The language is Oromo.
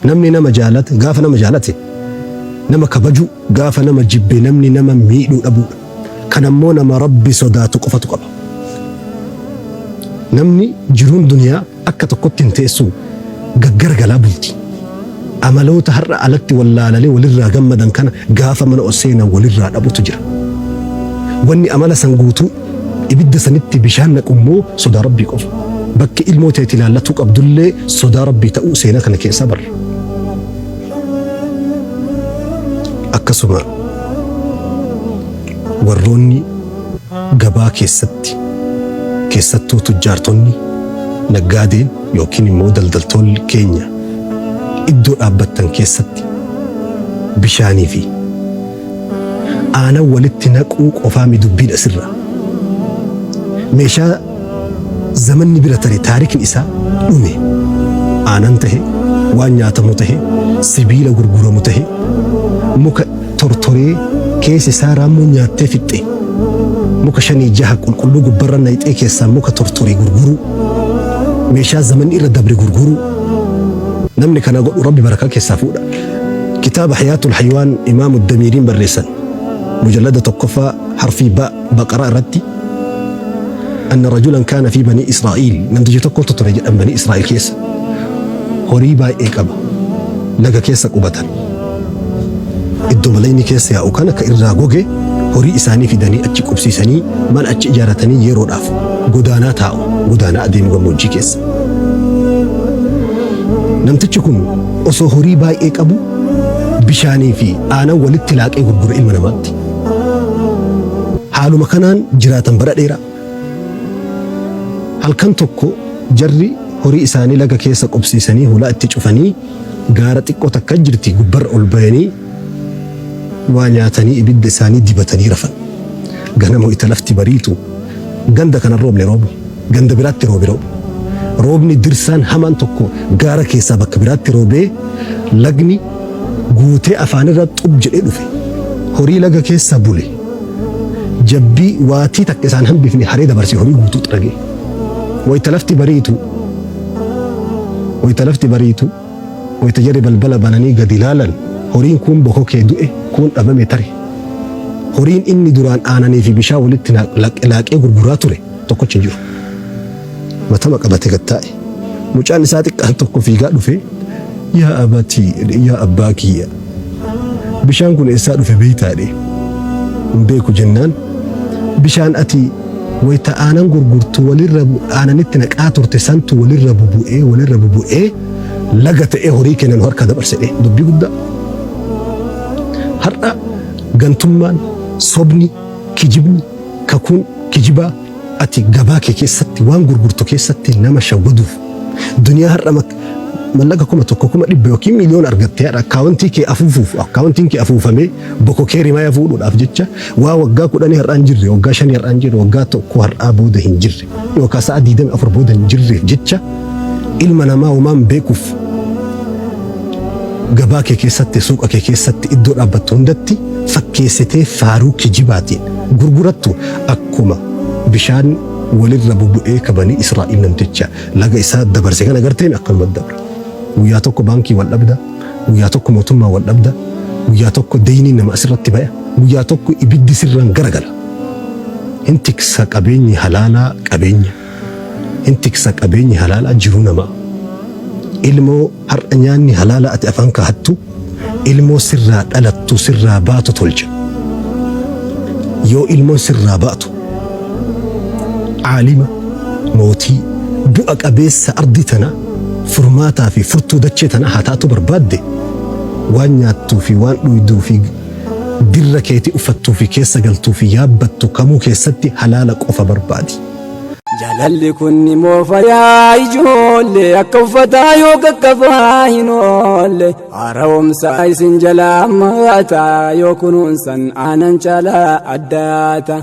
Namni nama jaalate gaafa nama jaalate nama kabaju, gaafa nama jibbe namni nama miidhuu dhabuudha. Kan ammoo nama Rabbi sodaatu qofatu qaba. Namni jiruun duniyaa akka tokkotti hin teessu, gaggaragalaa bulti. Amaloota har'a alatti wallaalanii walirraa gammadan kana gaafa mana ol seenan walirraa dhabutu jira. Wanni amala san guutuu ibidda sanitti bishaan naqu immoo sodaa Rabbii qofa. Bakki ilmoo teeti ilaallatuu qabdullee sodaa Rabbii ta'uu seenaa kana keessaa barra. Akkasuma warroonni gabaa keessatti, keessattuu tujjaartonni, naggaadeen yookiin immoo daldaltoonni keenya iddoo dhaabbattan keessatti bishaanii fi aanan walitti naquu qofaami dubbiin asirra. Meeshaa zamanni bira tare, taarikni isaa dhume, aanan tahe, waan nyaatamu tahe, sibiila gurguramu tahe, muka tortoree keessa isaa raammoo nyaattee fixxe, muka shanii jaha qulqulluu gubbarra nayxee keessaa muka tortoree gurguruu, meeshaa zamanni irra dabre gurguruu, namni kana godhu Rabbi barakaa keessaa fuudha. Kitaaba Hayaatul Haywaan Imaamu Damiiriin barreessan, mujallada 1ffaa, harfii ba baqaraa irratti, anna rajulan kaana fi banii Israa'iil, namtichi tokkotu ture jedhan banii Israa'iil keessa, horii baay'ee qaba, laga keessa qubatan, iddoo malayni keessa yaa'u kana ka irraa goge horii isaanii fidanii achi qubsiisanii, mana achi ijaaratanii yeroodhaaf godaanaa taa'u, godaanaa adeemu gammoojjii keessa. Namtichi kun osoo horii baay'ee qabu bishaanii fi aanan walitti laaqee gurgura ilma namaatti. Haaluma kanaan jiraatan bara dheeraa. Halkan tokko jarri horii isaanii laga keessa qubsiisanii, hulaa itti cufanii, gaara xiqqoo takka jirti gubbarra ol bayanii waa nyaatanii ibidda isaanii dibatanii rafan. Ganama ita lafti bariitu ganda kana roobne, roobni ganda biraatti roobe, roobni. Roobni dirsaan hamaan tokko gaara keessaa bakka biraatti roobee lagni guutee afaanirra xub jedhee dhufe. Horii laga keessa bule. Jabbii waatii takka isaan hambifne haree dabarse, horii guutuu xaragee. Wayita lafti bariitu, wayita lafti bariitu, wayita jarri balbala bananii gadi ilaalan, horiin kun bokokee du'e, kun dhabame tare. Horiin inni duraan aananii fi bishaan walitti laaqee gurguraa ture tokkochi hin jiru. Matama qabate gad taa'e. Mucaan isaa xiqqaan tokko fiigaa dhufe, "Yaa abatii," "yaa abbaa kiyya, bishaan kun eessaa dhufe beektaa?" jedhee. "Hin beeku" jennaan, "Bishaan ati wayita aanan gurgurtu walirra aananitti naqaa turte santu walirra bubu'ee, walirra bubu'ee laga ta'ee horii kennan harka dabarse" jedhee. Dubbii guddaa. Har'a gantummaan, sobni, kijibni, kakuun kijibaa, ati gabaa kee keessatti waan gurgurtu keessatti nama shawwaduuf, duniyaa har'a mallaqa 1000, 100,000 yookiin miiliyoona argattee har'a akkaawuntii kee afuufuuf, akkaawuntiin kee afuufamee bokokee rimaya fuudhuudhaaf jecha, waa waggaa 10 har'aa hin jirre, waggaa 5 har'aa hin jirre, waggaa 1 har'aa booda hin jirre, yookaan sa'a 24 booda hin jirreef jecha, ilma namaa homaan beekuuf gabaa kee keessatti, suuqa kee keessatti, iddoo dhaabbattu hundatti fakkeessitee faaruu kijibaatiin gurgurattu, akkuma bishaan walirra bubu'ee ka banii Israa'il namticha laga isaa dabarse kana garteen akkanuma dabra. Guyyaa tokko baankii wal dhabda, guyyaa tokko mootummaa wal dhabda, guyyaa tokko deyniin nama asirratti baya, guyyaa tokko ibiddi sirraan garagala. Hin tiksa qabeenyi halaalaa qabeenya. Hin tiksa qabeenyi halaalaa jiruu namaa. Ilmoo har'a nyaanni halaalaa ati afaan kaa'attu ilmoo sirraa dhalattu, sirraa baatu tolcha. Yoo ilmoon sirraa baatu aalima, mootii, bu'a qabeessa ardii tana, furmaataa fi furtuu dachee tana haa taatu barbaadde, waan nyaattuu fi waan dhuyduu fi dirra keetii uffattuu fi keessa galtuu fi yaabbattu kamuu keessatti halaala qofa barbaadi. Jaalalli kun ni moofa yaa ijoollee, akka uffataa yoo qaqqabaa hin oolle, haara'umsa isin jalaa maata, yoo kunuunsan aanan caalaa addaata.